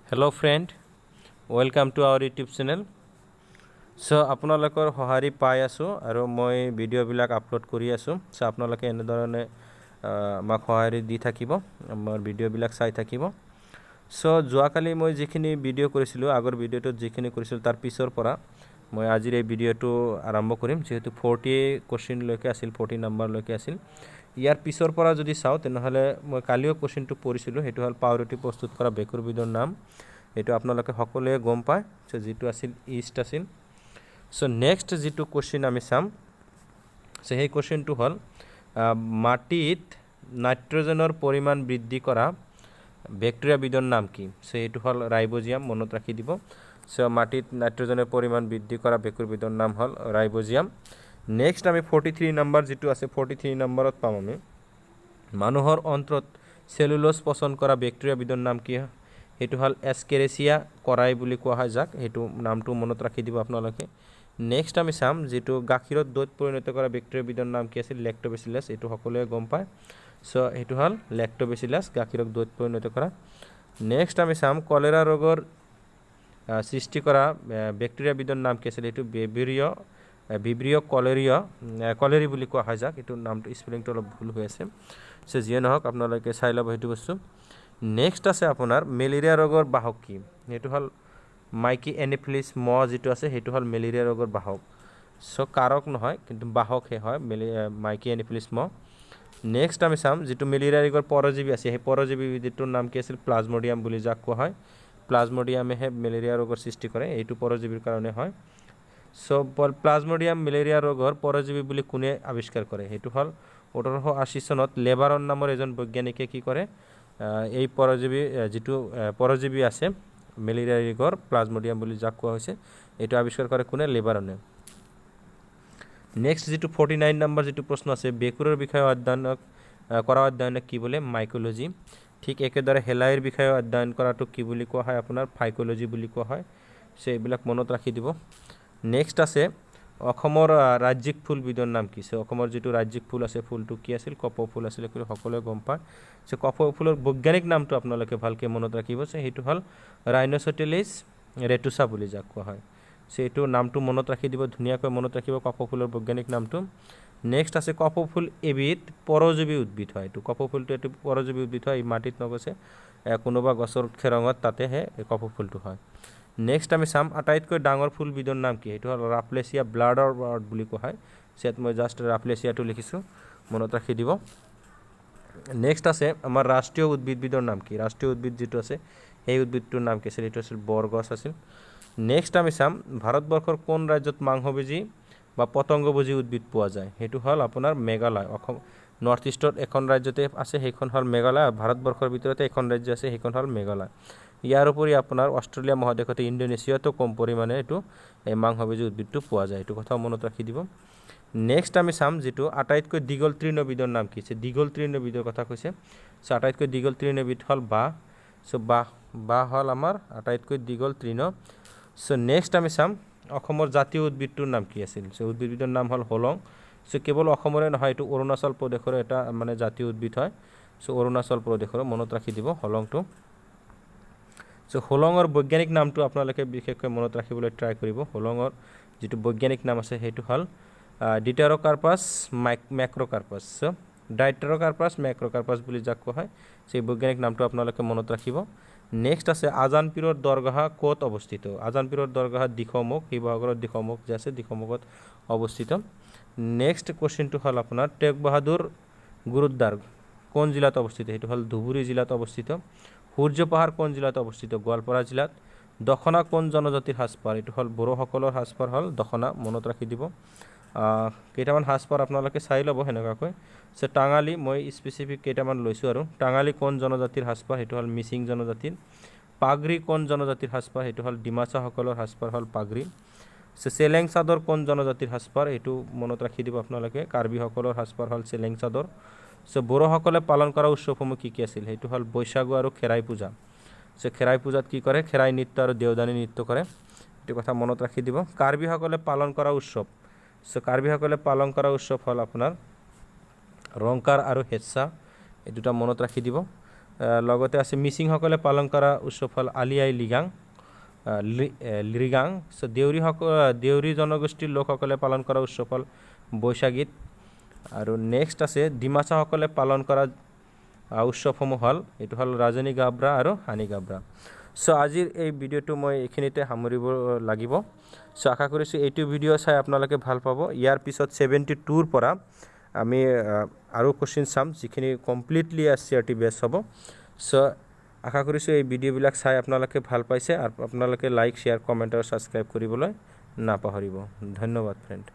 Hello friend, welcome to our YouTube channel. So আপোনালোকৰ সঁহাৰি পাই আছোঁ আৰু মই ভিডিঅ'বিলাক আপলোড কৰি আছোঁ। চ' আপোনালোকে এনেধৰণে আমাক সঁহাৰি দি থাকিব, আমাৰ ভিডিঅ'বিলাক চাই থাকিব। চ' যোৱাকালি মই যিখিনি ভিডিঅ' কৰিছিলোঁ, আগৰ ভিডিঅ'টোত যিখিনি কৰিছিলোঁ, তাৰ পিছৰ পৰা মই আজিৰ এই ভিডিঅ'টো আৰম্ভ কৰিম। যিহেতু 40 কুৱেশ্যনলৈকে আছিল, 40 নাম্বাৰলৈকে আছিল। ইয়াৰ পিছৰ পৰা যদি চাওঁ, তেনেহ'লে মই কালিও কুৱেশ্যনটো পঢ়িছিলোঁ। সেইটো হ'ল পাউৰুটি প্ৰস্তুত কৰা ভেঁকুৰবিধৰ নাম। এইটো আপোনালোকে সকলোৱে গম পায়। চ' যিটো আছিল, ইষ্ট আছিল। চ' নেক্সট যিটো কুৱেশ্যন আমি চাম, চ' সেই কুৱেশ্যনটো হ'ল মাটিত নাইট্ৰজেনৰ পৰিমাণ বৃদ্ধি কৰা বেক্টেৰিয়াবিধৰ নাম কি? চ' এইটো হ'ল ৰাইবজিয়াম, মনত ৰাখি দিব। চ' মাটিত নাইট্ৰজেনৰ পৰিমাণ বৃদ্ধি কৰা ভেঁকুৰবিধৰ নাম হ'ল ৰাইবজিয়াম। নেক্সট আমি 43 নাম্বাৰ যিটো আছে, 43 নাম্বাৰত পাম আমি, মানুহৰ অন্ত্ৰত চেলুল'জ পচন কৰা বেক্টেৰিয়াবিধৰ নাম কি? সেইটো হ'ল এছকেৰেচিয়া কলাই বুলি কোৱা হয় যাক। সেইটো নামটো মনত ৰাখি দিব আপোনালোকে। নেক্সট আমি চাম যিটো গাখীৰত দৈত পৰিণত কৰা বেক্টেৰিয়াবিধৰ নাম কি আছিল? লেক্ট'বেচিলাছ। এইটো সকলোৱে গম পায়। চ' সেইটো হ'ল লেক্ট'বেচিলাছ, গাখীৰক দৈত পৰিণত কৰা। নেক্সট আমি চাম কলেৰা ৰোগৰ সৃষ্টি কৰা বেক্টেৰিয়াবিধৰ নাম কি আছিল? এইটো বেভিৰিয় ভিব্ৰিয় কলেৰিয় কলেৰি বুলি কোৱা হয় যাক। এইটো নামটো স্পেলিংটো অলপ ভুল হৈ আছে। চ' যিয়ে নহওক, আপোনালোকে চাই ল'ব সেইটো বস্তু। নেক্সট আছে আপোনাৰ মেলেৰিয়া ৰোগৰ বাহক কি? সেইটো হ'ল মাইকী এনিফিলিছ মহ যিটো আছে, সেইটো হ'ল মেলেৰিয়া ৰোগৰ বাহক। চ' কাৰক নহয়, কিন্তু বাহকহে হয় মাইকী এনিফিলিছ মহ। নেক্সট আমি চাম যিটো মেলেৰিয়া ৰোগৰ পৰজীৱী আছে, সেই পৰজীৱীবিধটোৰ নাম কি আছিল? প্লাজমডিয়াম বুলি যাক কোৱা হয়। প্লাজমডিয়ামেহে মেলেৰিয়া ৰোগৰ সৃষ্টি কৰে, এইটো পৰজীৱীৰ কাৰণে হয়। চ' প্লাজমডিয়াম মেলেৰিয়া ৰোগৰ পৰজীৱী বুলি কোনে আৱিষ্কাৰ কৰে? সেইটো হ'ল 1880 চনত লেবাৰন নামৰ এজন বৈজ্ঞানিকে কি কৰে, এই পৰজীৱী, যিটো পৰজীৱী আছে মেলেৰিয়া ৰোগৰ, প্লাজমডিয়াম বুলি যাক কোৱা হৈছে, এইটো আৱিষ্কাৰ কৰে কোনে? লেবাৰনে। নেক্সট যিটো 49 নম্বৰ যিটো প্ৰশ্ন আছে, ভেঁকুৰৰ বিষয়ে অধ্যয়নক কৰা অধ্যয়নক কি বোলে? মাইক'লজি। ঠিক একেদৰে শেলাইৰ বিষয়ে অধ্যয়ন কৰাটোক কি বুলি কোৱা হয়? আপোনাৰ ফাইক'লজি বুলি কোৱা হয়। চ' এইবিলাক মনত ৰাখি দিব। নেক্সট আছে অসমৰ ৰাজ্যিক ফুলবিধৰ নাম কি? চ' অসমৰ যিটো ৰাজ্যিক ফুল আছে, ফুলটো কি আছিল? কপৌ ফুল আছিলে, কিন্তু সকলোৱে গম পায়। চ' কপৌ ফুলৰ বৈজ্ঞানিক নামটো আপোনালোকে ভালকৈ মনত ৰাখিব। চ' সেইটো হ'ল ৰাইন'চটেলিছ ৰেটুচা বুলি যাক কোৱা হয়। চ' এইটো নামটো মনত ৰাখি দিব, ধুনীয়াকৈ মনত ৰাখিব কপৌ ফুলৰ বৈজ্ঞানিক নামটো। নেক্সট আছে কপৌ ফুল এবিধ পৰজীৱী উদ্ভিদ হয়। এইটো কপৌ ফুলটো এইটো পৰজীৱী উদ্ভিদ হয়। এই মাটিত নগছে, কোনোবা গছৰ খেৰঙত, তাতেহে এই কপৌ ফুলটো হয়। নেক্সট আমি চাম আটাইতকৈ ডাঙৰ ফুলবিধৰ নাম কি? সেইটো হ'ল ৰাফলেচিয়া, ব্লাডৰ বাৰ্ড বুলি কোৱা হয়। ইয়াত মই জাষ্ট ৰাফলেচিয়াটো লিখিছোঁ, মনত ৰাখি দিব। নেক্সট আছে আমাৰ ৰাষ্ট্ৰীয় উদ্ভিদবিধৰ নাম কি? ৰাষ্ট্ৰীয় উদ্ভিদ যিটো আছে, সেই উদ্ভিদটোৰ নাম কি আছিল? সেইটো আছিল বৰগছ আছিল। নেক্সট আমি চাম ভাৰতবৰ্ষৰ কোন ৰাজ্যত মাংসভোজী বা পতংগভোজী উদ্ভিদ পোৱা যায়? সেইটো হ'ল আপোনাৰ মেঘালয়। অসম নৰ্থ ইষ্টত এখন ৰাজ্যতে আছে, সেইখন হ'ল মেঘালয়। ভাৰতবৰ্ষৰ ভিতৰতে এখন ৰাজ্য আছে, সেইখন হ'ল মেঘালয়। ইয়াৰ উপৰি আপোনাৰ অষ্ট্ৰেলিয়া মহাদেশতে, ইণ্ডোনেছিয়াতো কম পৰিমাণে এইটো এই মাংসভোজী উদ্ভিদটো পোৱা যায়। এইটো কথাও মনত ৰাখি দিব। নেক্সট আমি চাম যিটো আটাইতকৈ দীঘল তৃণবিধৰ নাম কি? দীঘল তৃণবিধৰ কথা কৈছে। চ' আটাইতকৈ দীঘল তৃণবিধ হ'ল বাঁহ। চ' বাঁহ হ'ল আমাৰ আটাইতকৈ দীঘল তৃণ। চ' নেক্সট আমি চাম অসমৰ জাতীয় উদ্ভিদটোৰ নাম কি আছিল? চ' উদ্ভিদবিধৰ নাম হ'ল হলং। চ' কেৱল অসমৰে নহয়, এইটো অৰুণাচল প্ৰদেশৰ এটা মানে জাতীয় উদ্ভিদ হয়। চ' অৰুণাচল প্ৰদেশৰো, মনত ৰাখি দিব হলংটো। চ' হলঙৰ বৈজ্ঞানিক নামটো আপোনালোকে বিশেষকৈ মনত ৰাখিবলৈ ট্ৰাই কৰিব। হলঙৰ যিটো বৈজ্ঞানিক নাম আছে, সেইটো হ'ল ডিটাৰ'কাৰ্পাছ মেক্ৰ'কাৰ্পাছ। চ' ডাইটাৰ'কাৰ্পাছ মেক্ৰ'কাৰ্পাছ বুলি যাক কোৱা হয়, সেই বৈজ্ঞানিক নামটো আপোনালোকে মনত ৰাখিব। নেক্সট আছে আজানপীৰৰ দৰগাহ ক'ত অৱস্থিত? আজানপীৰৰ দৰগাহ দিখৌমুখ, শিৱসাগৰৰ দিখৌমুখ যে আছে, দিখৌমুখত অৱস্থিত। নেক্সট কুৱেশ্যনটো হ'ল আপোনাৰ টেগ বাহাদুৰ গুৰুদ্বাৰ কোন জিলাত অৱস্থিত? সেইটো হ'ল ধুবুৰী জিলাত অৱস্থিত। সূৰ্য পাহাৰ কোন জিলাত অৱস্থিত? গোৱালপাৰা জিলাত। দখনা কোন জনজাতিৰ সাজপাৰ? এইটো হ'ল বড়োসকলৰ সাজপাৰ হ'ল দখনা, মনত ৰাখি দিব। কেইটামান সাজপাৰ আপোনালোকে চাই ল'ব সেনেকুৱাকৈ। চ' টাঙালি, মই স্পেচিফিক কেইটামান লৈছোঁ আৰু। টাঙালি কোন জনজাতিৰ সাজপাৰ? সেইটো হ'ল মিচিং জনজাতিৰ। পাগৰি কোন জনজাতিৰ সাজপাৰ? সেইটো হ'ল ডিমাচাসকলৰ সাজপাৰ হ'ল পাগৰি। চ' চেলেং চাদৰ কোন জনজাতিৰ সাজপাৰ? এইটো মনত ৰাখি দিব আপোনালোকে। কাৰ্বিসকলৰ সাজপাৰ হ'ল চেলেং চাদৰ। চ' বড়োসকলে পালন কৰা উৎসৱসমূহ কি কি আছিল? সেইটো হ'ল বৈশাগু আৰু খেৰাই পূজা। চ' খেৰাই পূজাত কি কৰে? খেৰাই নৃত্য আৰু দেওধানী নৃত্য কৰে, এইটো কথা মনত ৰাখি দিব। কাৰ্বিসকলে পালন কৰা উৎসৱ। চ' কাৰ্বিসকলে পালন কৰা উৎসৱ হ'ল আপোনাৰ ৰংকাৰ আৰু হেচ্চা, এই দুটা মনত ৰাখি দিব। লগতে আছে মিচিংসকলে পালন কৰা উৎসৱ হ'ল আলি আই লিগাং, লৃগাং। চ' দেউৰীসকল, দেউৰী জনগোষ্ঠীৰ লোকসকলে পালন কৰা উৎসৱ হ'ল বৈশাগীত। আৰু নেক্সট আছে ডিমাচাসকলে পালন কৰা উৎসৱসমূহ হ'ল, এইটো হ'ল ৰাজনী গাব্ৰা আৰু হানি গাব্ৰা। চ' আজিৰ এই ভিডিঅ'টো মই এইখিনিতে সামৰিব লাগিব। চ' আশা কৰিছোঁ এইটো ভিডিঅ' চাই আপোনালোকে ভাল পাব। ইয়াৰ পিছত 72ৰ পৰা আমি আৰু কুৱেশ্যন চাম, যিখিনি কমপ্লিটলি SCERT বেছ হ'ব। চ' আশা কৰিছোঁ এই ভিডিঅ'বিলাক চাই আপোনালোকে ভাল পাইছে আৰু আপোনালোকে লাইক, শ্বেয়াৰ, কমেণ্ট আৰু ছাবস্ক্ৰাইব কৰিবলৈ নাপাহৰিব। ধন্যবাদ ফ্ৰেণ্ড।